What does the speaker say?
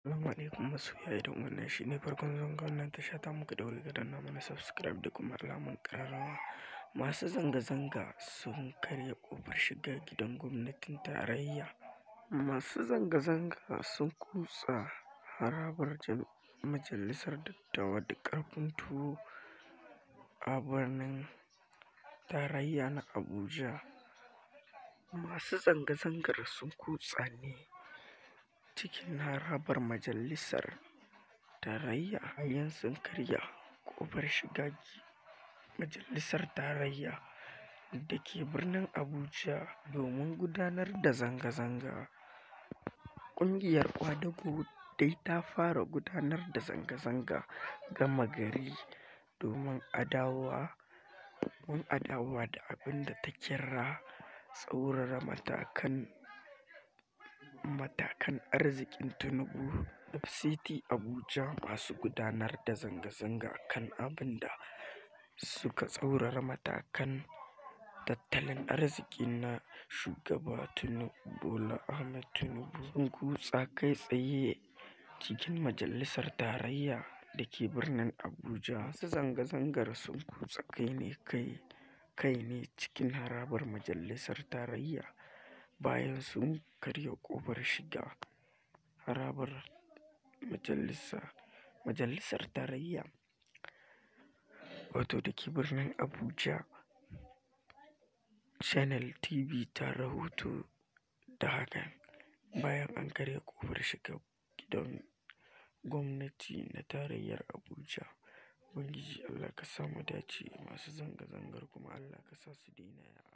Assalamu alaikum masoya, idan wannan shi ne farkon zuwan ka wannan tasha ta muka, daure ka danna mana subscribe da kuma alamun ƙararrawa. Masu zanga-zanga sun karya ƙofar shiga gidan gwamnatin tarayya. Masu zanga-zanga sun kutsa harabar majalisar dattawa da ƙarfin tuwo a birnin tarayya na Abuja. Masu zanga-zangar sun kutsa ne cikin harabar majalisar tarayya bayan sun karya ƙofar shiga majalisar tarayya da ke birnin Abuja domin gudanar da zanga-zanga. Ƙungiyar ƙwadago dai ta fara gudanar da zanga-zanga gama-gari domin adawa da abin da ta kira tsauraran matakan arzikin Tinubu. FCT Abuja. Masu gudanar da zanga-zanga kan abin da suka tsauraran matakan tattalin arziki na Shugaba Bola Ahmed Tinubu sun kutsa kai tsaye cikin majalisar tarayya da ke birnin Abuja. Masu zanga-zangar sun kutsa kai ne cikin harabar majalisar tarayya bayan sun karya ƙofar shiga harabar majalisar tarayya, wato da ke birnin Abuja. Channel TV ta rahoto da hakan bayan an karya ƙofar shiga gidan gwamnati na tarayyar Abuja. Ubangiji Allah ka sa mu dace, masu zanga-zangar kuma Allah ka sa su daina.